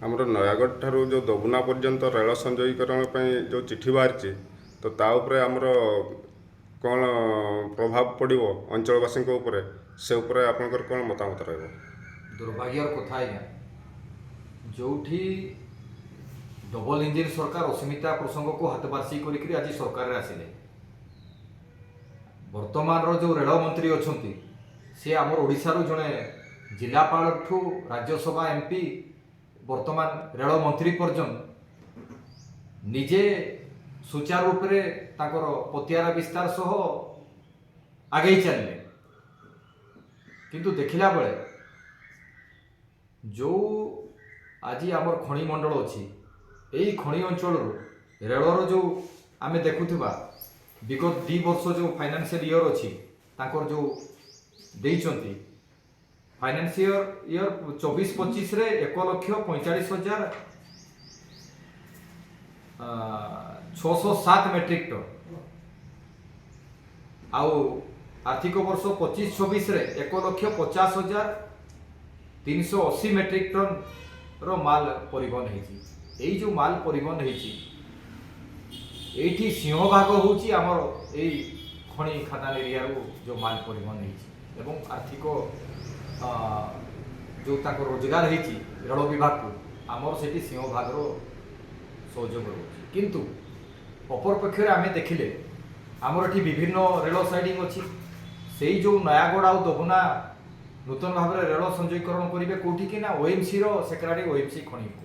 ଆମର ନୟାଗଡ଼ ଠାରୁ ଯେଉଁ ଦବୁନା ପର୍ଯ୍ୟନ୍ତ ରେଳ ସଂଯୋଗୀକରଣ ପାଇଁ ଯେଉଁ ଚିଠି ବାହାରିଛି, ତ ତା ଉପରେ ଆମର କ'ଣ ପ୍ରଭାବ ପଡ଼ିବ ଅଞ୍ଚଳବାସୀଙ୍କ ଉପରେ, ସେ ଉପରେ ଆପଣଙ୍କର କ'ଣ ମତାମତ ରହିବ? ଦୁର୍ଭାଗ୍ୟର କଥା ଆଜ୍ଞା, ଯେଉଁଠି ଡବଲ ଇଞ୍ଜିନ୍ ସରକାର ଅସ୍ମିତା ପ୍ରସଙ୍ଗକୁ ହାତବାରିସି କରିକିରି ଆଜି ସରକାରରେ ଆସିଲେ, ବର୍ତ୍ତମାନର ଯେଉଁ ରେଳ ମନ୍ତ୍ରୀ ଅଛନ୍ତି, ସେ ଆମର ଓଡ଼ିଶାରୁ ଜଣେ ଜିଲ୍ଲାପାଳଠୁ ରାଜ୍ୟସଭା ଏମ୍ପି, ବର୍ତ୍ତମାନ ରେଳ ମନ୍ତ୍ରୀ ପର୍ଯ୍ୟନ୍ତ ନିଜେ ସୁଚାରୁ ରୂପରେ ତାଙ୍କର ପତିଆରା ବିସ୍ତାର ସହ ଆଗେଇ ଚାଲିଲେ। କିନ୍ତୁ ଦେଖିଲା ବେଳେ ଯେଉଁ ଆଜି ଆମର ଖଣି ମଣ୍ଡଳ ଅଛି, ଏଇ ଖଣି ଅଞ୍ଚଳରୁ ରେଳର ଯେଉଁ ଆମେ ଦେଖୁଥିବା ବିଗତ 2 ବର୍ଷ ଯେଉଁ ଫାଇନାନ୍ସିଆଲ ଇୟର ଅଛି, ତାଙ୍କର ଯେଉଁ ଦେଇଛନ୍ତି ଫାଇନାନ୍ସିଆଲ ଇୟର 24-25ରେ 1,45,607 ମେଟ୍ରିକ୍ ଟନ୍ ଆଉ ଆର୍ଥିକ ବର୍ଷ 25-26ରେ 1,50,380 ମେଟ୍ରିକ୍ ଟନ୍ର ମାଲ ପରିବହନ ହେଇଛି। ଏଇ ଯେଉଁ ମାଲ ପରିବହନ ହେଇଛି, ଏଇଠି ସିଂହଭାଗ ହେଉଛି ଆମର ଏଇ ଖଣି ଖାଦାନ ଏରିଆରୁ ଯେଉଁ ମାଲ ପରିବହନ ହେଇଛି ଏବଂ ଆର୍ଥିକ ଯେଉଁ ତାଙ୍କ ରୋଜଗାର ହେଇଛି ରେଳ ବିଭାଗକୁ, ଆମର ସେଠି ସିଂହଭାଗର ସହଯୋଗ ରହୁଛି। କିନ୍ତୁ ଅପରପକ୍ଷରେ ଆମେ ଦେଖିଲେ ଆମର ଏଠି ବିଭିନ୍ନ ରେଳ ସାଇଡ଼ିଂ ଅଛି। ସେଇ ଯେଉଁ ନୟାଗଡ଼ ଆଉ ଦବୁନା ନୂତନ ଭାବରେ ରେଳ ସଂଯୋଗୀକରଣ କରିବେ କେଉଁଠିକି ନା ଓଏମ୍ସିର ସେକ୍ରେଟାରୀ ଓଏମ୍ସି ଖଣିକୁ।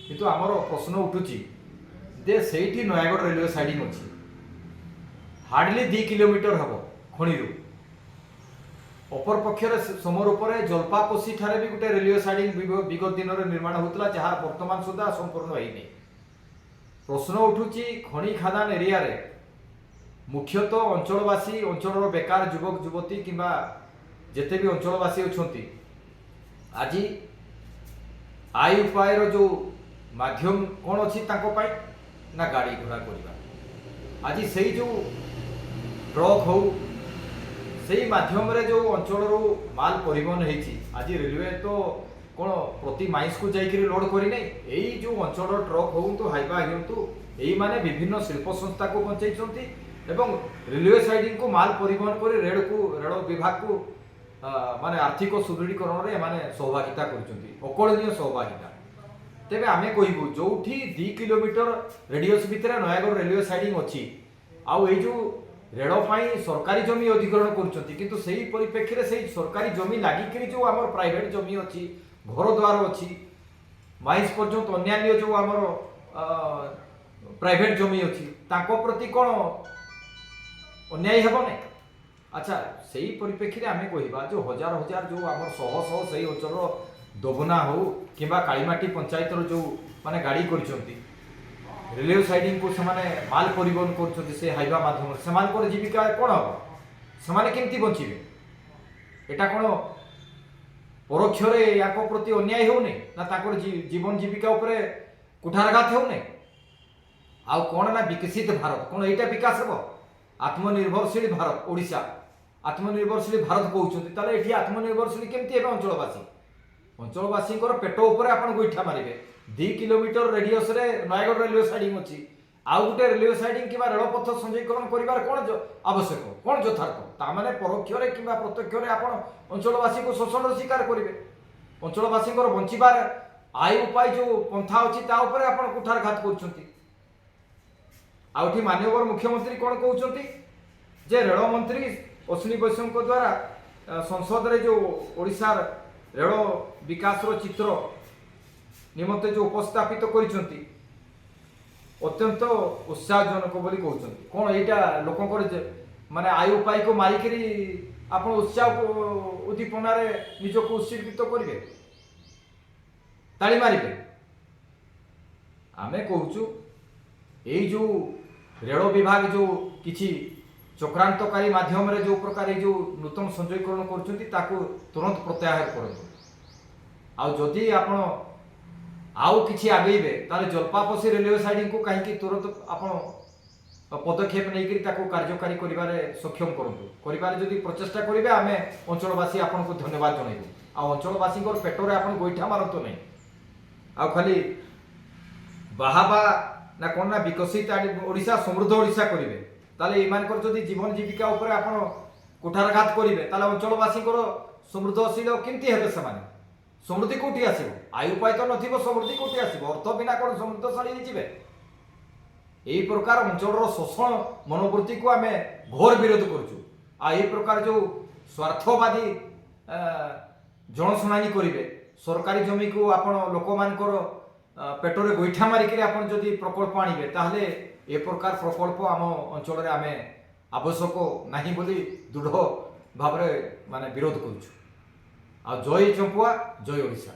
କିନ୍ତୁ ଆମର ପ୍ରଶ୍ନ ଉଠୁଛି ଯେ ସେଇଠି ନୟାଗଡ଼ ରେଲୱେ ସାଇଡ଼ିଂ ଅଛି, ହାର୍ଡଲି 2 କିଲୋମିଟର ହେବ ଖଣିରୁ। ଅପରପକ୍ଷରେ ସମରୂପରେ ଜଲପାପୋଷି ଠାରେ ବି ଗୋଟେ ରେଲୱେ ସାଇଡ଼ିଂ ବିଗତ ଦିନରେ ନିର୍ମାଣ ହେଉଥିଲା, ଯାହା ବର୍ତ୍ତମାନ ସୁଦ୍ଧା ସମ୍ପୂର୍ଣ୍ଣ ହେଇନି। ପ୍ରଶ୍ନ ଉଠୁଛି, ଖଣି ଖାଦାନ ଏରିଆରେ ମୁଖ୍ୟତଃ ଅଞ୍ଚଳବାସୀ, ଅଞ୍ଚଳର ବେକାର ଯୁବକ ଯୁବତୀ କିମ୍ବା ଯେତେ ବି ଅଞ୍ଚଳବାସୀ ଅଛନ୍ତି, ଆଜି ଆୟ ଉପାୟର ଯେଉଁ ମାଧ୍ୟମ କ'ଣ ଅଛି ତାଙ୍କ ପାଇଁ ନା ଗାଡ଼ି ଘୋଡ଼ା କରିବା। ଆଜି ସେଇ ଯେଉଁ ଟ୍ରକ୍ ହଉ, ସେଇ ମାଧ୍ୟମରେ ଯେଉଁ ଅଞ୍ଚଳରୁ ମାଲ ପରିବହନ ହେଇଛି, ଆଜି ରେଲୱେ ତ କ'ଣ ପ୍ରତି ମାଇନ୍ସକୁ ଯାଇକରି ଲୋଡ୍ କରିନାହିଁ। ଏଇ ଯେଉଁ ଅଞ୍ଚଳର ଟ୍ରକ୍ ହୁଅନ୍ତୁ, ହାଇୱା ହୁଅନ୍ତୁ, ଏଇମାନେ ବିଭିନ୍ନ ଶିଳ୍ପ ସଂସ୍ଥାକୁ ବଞ୍ଚେଇଛନ୍ତି ଏବଂ ରେଲୱେ ସାଇଡ଼ିଂକୁ ମାଲ ପରିବହନ କରି ରେଳ ବିଭାଗକୁ ମାନେ ଆର୍ଥିକ ସୁଦୃଢ଼ୀକରଣରେ ଏମାନେ ସହଭାଗିତା କରୁଛନ୍ତି, ଅକଳନୀୟ ସହଭାଗିତା। ତେବେ ଆମେ କହିବୁ, ଯୋଉଠି 2 କିଲୋମିଟର ରେଡ଼ିୟସ୍ ଭିତରେ ନୟାଗଡ଼ ରେଲୱେ ସାଇଡ଼ିଂ ଅଛି ଆଉ ଏଇ ଯେଉଁ ରେଳ ପାଇଁ ସରକାରୀ ଜମି ଅଧିଗ୍ରହଣ କରୁଛନ୍ତି, କିନ୍ତୁ ସେଇ ପରିପ୍ରେକ୍ଷୀରେ ସେଇ ସରକାରୀ ଜମି ଲାଗିକିରି ଯେଉଁ ଆମର ପ୍ରାଇଭେଟ ଜମି ଅଛି, ଘର ଦ୍ୱାର ଅଛି, ମାଇନ୍ସ ପର୍ଯ୍ୟନ୍ତ ଅନ୍ୟାନ୍ୟ ଯେଉଁ ଆମର ପ୍ରାଇଭେଟ ଜମି ଅଛି, ତାଙ୍କ ପ୍ରତି କ'ଣ ଅନ୍ୟାୟ ହେବ ନାହିଁ? ଆଚ୍ଛା, ସେଇ ପରିପ୍ରେକ୍ଷୀରେ ଆମେ କହିବା, ଯେଉଁ ହଜାର ହଜାର, ଯେଉଁ ଆମର ଶହ ଶହ ସେଇ ଅଞ୍ଚଳର ଦୋବନା ହଉ କିମ୍ବା କାଳିମାଟି ପଞ୍ଚାୟତର ଯେଉଁ ମାନେ ଗାଡ଼ି କରିଛନ୍ତି, ରେଲୱେ ସାଇଡ଼ିଂକୁ ସେମାନେ ମାଲ ପରିବହନ କରୁଛନ୍ତି ସେ ହାଇୱା ମାଧ୍ୟମରେ, ସେମାନଙ୍କର ଜୀବିକା କ'ଣ ହେବ? ସେମାନେ କେମିତି ବଞ୍ଚିବେ? ଏଟା କ'ଣ ପରୋକ୍ଷରେ ୟାଙ୍କ ପ୍ରତି ଅନ୍ୟାୟ ହେଉନି ନା ତାଙ୍କର ଜୀବନ ଜୀବିକା ଉପରେ କୁଠାରଘାତ ହେଉନି? ଆଉ କ'ଣ ନା ବିକଶିତ ଭାରତ, କ'ଣ ଏଇଟା ବିକାଶ ହେବ? ଆତ୍ମନିର୍ଭରଶୀଳ ଭାରତ, ଓଡ଼ିଶା ଆତ୍ମନିର୍ଭରଶୀଳ ଭାରତ କହୁଛନ୍ତି, ତାହେଲେ ଏଠି ଆତ୍ମନିର୍ଭରଶୀଳ କେମିତି ହେବେ ଅଞ୍ଚଳବାସୀ? ଅଞ୍ଚଳବାସୀଙ୍କର ପେଟ ଉପରେ ଆପଣ ଗୋଇଠା ମାରିବେ। 2 କିଲୋମିଟର ରେଡ଼ିୟସରେ ନୟାଗଡ଼ ରେଲୱେ ସାଇଡ଼ିଂ ଅଛି, ଆଉ ଗୋଟେ ରେଲୱେ ସାଇଡ଼ିଂ କିମ୍ବା ରେଳପଥ ସଂଯୋଗୀକରଣ କରିବାର କ'ଣ ଆବଶ୍ୟକ, କ'ଣ ଯଥାର୍ଥ? ତା ମାନେ ପରୋକ୍ଷରେ କିମ୍ବା ପ୍ରତ୍ୟକ୍ଷରେ ଆପଣ ଅଞ୍ଚଳବାସୀଙ୍କୁ ଶୋଷଣର ଶିକାର କରିବେ। ଅଞ୍ଚଳବାସୀଙ୍କର ବଞ୍ଚିବାର ଆୟ ଉପାୟ ଯେଉଁ ପନ୍ଥା ଅଛି, ତା ଉପରେ ଆପଣ କୁଠାରଘାତ କରୁଛନ୍ତି। ଆଉ ଏଠି ମାନ୍ୟବର ମୁଖ୍ୟମନ୍ତ୍ରୀ କ'ଣ କହୁଛନ୍ତି ଯେ ରେଳମନ୍ତ୍ରୀ ଅଶ୍ୱିନୀ ବୈଷ୍ଣବଙ୍କ ଦ୍ୱାରା ସଂସଦରେ ଯେଉଁ ଓଡ଼ିଶାର ରେଳ ବିକାଶର ଚିତ୍ର ନିମନ୍ତେ ଯେଉଁ ଉପସ୍ଥାପିତ କରିଛନ୍ତି, ଅତ୍ୟନ୍ତ ଉତ୍ସାହଜନକ ବୋଲି କହୁଛନ୍ତି। କ'ଣ ଏଇଟା ଲୋକଙ୍କର ଯେ ମାନେ ଆୟ ଉପାୟକୁ ମାରିକିରି ଆପଣ ଉତ୍ସାହ ଉଦ୍ଦୀପନାରେ ନିଜକୁ ଉତ୍ସର୍ଗିତ କରିବେ, ତାଳି ମାରିବେ? ଆମେ କହୁଛୁ, ଏଇ ଯେଉଁ ରେଳ ବିଭାଗ ଯେଉଁ କିଛି ଚକ୍ରାନ୍ତକାରୀ ମାଧ୍ୟମରେ ଯେଉଁ ପ୍ରକାର ଏଇ ଯେଉଁ ନୂତନ ସଂଯୋଗୀକରଣ କରୁଛନ୍ତି, ତାକୁ ତୁରନ୍ତ ପ୍ରତ୍ୟାହାର କରନ୍ତୁ। ଆଉ ଯଦି ଆପଣ ଆଉ କିଛି ଆଗେଇବେ, ତାହେଲେ ଜଲପାପୋଷି ରେଲୱେ ସାଇଡ଼ିଂକୁ କାହିଁକି ତୁରନ୍ତ ଆପଣ ପଦକ୍ଷେପ ନେଇକରି ତାକୁ କାର୍ଯ୍ୟକାରୀ କରିବାରେ ସକ୍ଷମ କରନ୍ତୁ। କରିବାରେ ଯଦି ପ୍ରଚେଷ୍ଟା କରିବେ, ଆମେ ଅଞ୍ଚଳବାସୀ ଆପଣଙ୍କୁ ଧନ୍ୟବାଦ ଜଣାଇବୁ। ଆଉ ଅଞ୍ଚଳବାସୀଙ୍କର ପେଟରେ ଆପଣ ଗୋଇଠା ମାରନ୍ତୁ ନାହିଁ। ଆଉ ଖାଲି ବାହାବା ନା କ'ଣ ନା ବିକଶିତ ଓଡ଼ିଶା, ସମୃଦ୍ଧ ଓଡ଼ିଶା କରିବେ, ତାହେଲେ ଏମାନଙ୍କର ଯଦି ଜୀବନ ଜୀବିକା ଉପରେ ଆପଣ କୁଠାରଘାତ କରିବେ, ତାହେଲେ ଅଞ୍ଚଳବାସୀଙ୍କର ସମୃଦ୍ଧଶୀଳ କେମିତି ହେବେ ସେମାନେ? ସମୃଦ୍ଧି କୋଉଠି ଆସିବ? ଆୟ ଉପାୟ ତ ନଥିବ, ସମୃଦ୍ଧି କୋଉଠି ଆସିବ? ଅର୍ଥ ବିନା କ'ଣ ସମୃଦ୍ଧଶାଳୀ ହେଇଯିବେ? ଏହି ପ୍ରକାର ଅଞ୍ଚଳର ଶୋଷଣ ମନୋବୃତ୍ତିକୁ ଆମେ ଘୋର ବିରୋଧ କରୁଛୁ। ଆଉ ଏହି ପ୍ରକାର ଯେଉଁ ସ୍ୱାର୍ଥବାଦୀ ଜନଶୁଣାଣି କରିବେ, ସରକାରୀ ଜମିକୁ ଆପଣ ଲୋକମାନଙ୍କର ପେଟରେ ଗୋଇଠା ମାରିକିରି ଆପଣ ଯଦି ପ୍ରକଳ୍ପ ଆଣିବେ, ତାହେଲେ ଏ ପ୍ରକାର ପ୍ରକଳ୍ପ ଆମ ଅଞ୍ଚଳରେ ଆମେ ଆବଶ୍ୟକ ନାହିଁ ବୋଲି ଦୃଢ଼ ଭାବରେ ମାନେ ବିରୋଧ କରୁଛୁ। ଆଉ ଜୟ ଚମ୍ପୁଆ, ଜୟ ଓଡ଼ିଶା।